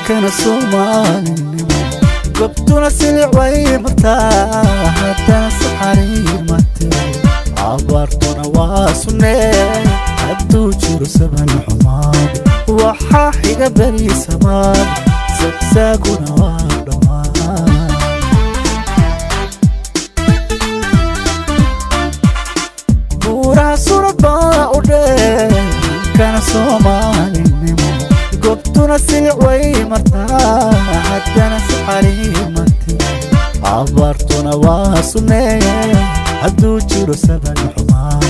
Hankana Soomaalinimo, gobtuna silic way martaa, haddana saxariir ma tiro. Abaartuna waa sunnee, hadduu jiro saban xumaad, waxaa xiga beri samaad, sagsaaguna waa dhammaan. Buuraha surad baa u dheer kana Soomaalinimo, gobtuna silic way martaa, haddana saxariir ma tiro. Abaartuna waa sunnee, hadduu jiro saban xumaan,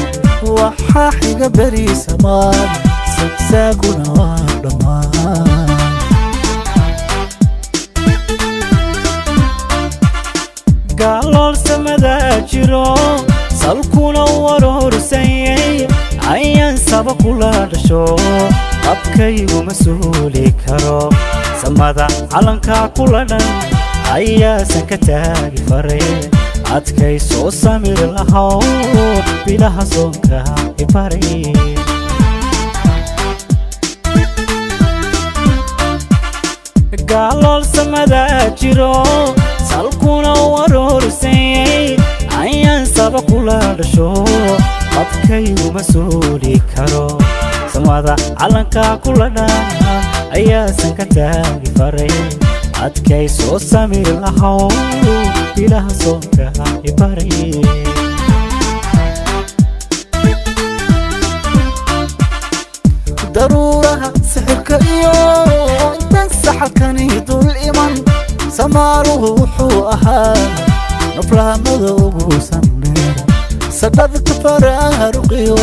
waxaa xiga beri samaad, sagsaaguna waa dhammaan. Gaalool samadaa jiro, salkuna warorsanyay, ayaan saba kula dhasho, qabkayguma suuli karo. Samada calankaa kula dhan ayaasan ka taagi faray, adkay soo samir lahow, bilaha soonka ibaray. Gaalool samadaa jiro, salkuna warorsanyay, ayaan saba kula dhasho, qabkayguma suuli karo. Samada calankaa kula dhan ayaasan ka taagi faray, adkay soo samir lahow, bilaha soonka ibaray. Daruuraha sixirka iyo intaan saxalkani dul iman, samaaruhu wuxuu ahaa naflahamada ugu sandheer, sadhadka faraaruqiyo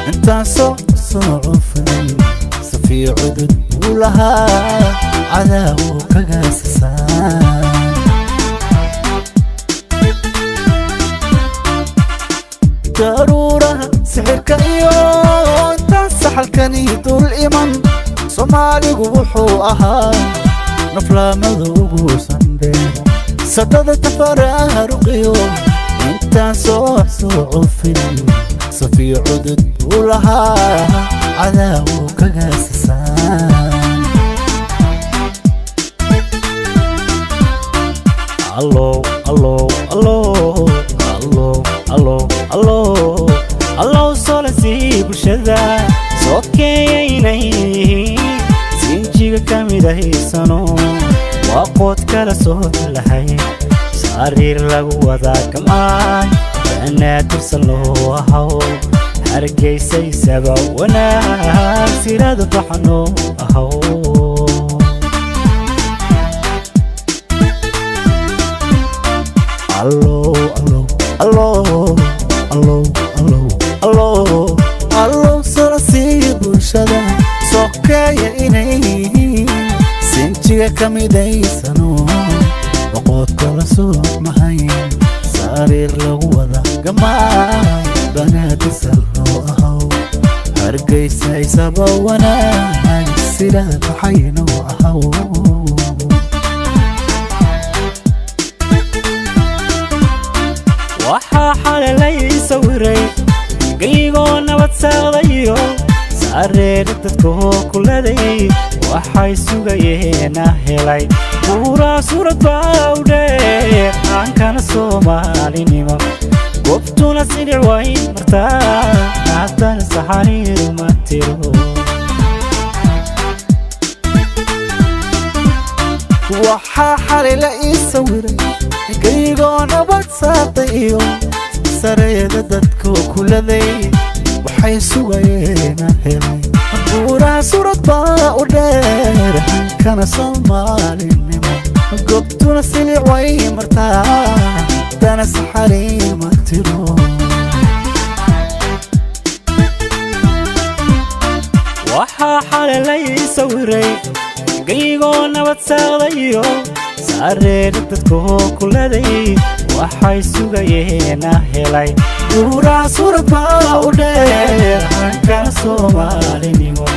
intaan soo soo cufan, safii cudud buu lahaa cadaawu kaga sasaan. Daruuraha sixirka iyo intaan saxalkani dul iman, Soomaaligu wuxuu ahaa naflaamada ugu sandheer, sadada tafaraaruqiyo intaan soo soo cufin, safiyo cudud buu lahaa cadaawu kaga sasaan. Allow, allow, allow, allow, allow, allow, allow, solasii bulshada soo keeyaynay yihiin, sinjiga ka mid ahaysano, waa qood kala soo lahay, sariir lagu wadaa gamaay, banaadirsan loo ahaw, hargeysaysaba wanaag sirada baxno ahaw. Allow, allow, allow, allow, allow, allow, allow, solasii bulshada sokeeya inay yihiin, sinjiga ka midaysano, boqoodka la soo mahayn, sariir lagu wada gamaay, banaadisal loo ahaw, Hargeysa isaba wanaag sida baxayno ahaw. Waxaa xalalay sawiray geygoo nabad saaqdayo, saareera dadkoo kuladay, waxay sugayeena helay. Buuraa suurad baa u dheer aankana Soomaalinimo, gobtuna silic way martaa, haddana saxariir ma tiro. Waxaa xalay la ii sawiray geygoo nabad saaqday iyo sareeda dadkoo kuladay, waxay sugayeena helay. Buuraha surad baa u dheer hankana Soomaalinimo, gobtuna silic way martaa, dana saxariir ma tiro. Waxaa xalalay sawiray geygoo nabad saaqdayo, saareera dadkoo kuladay, waxay sugayeena helay. Buuraha surad baa u dheer hankana Soomaalinimo.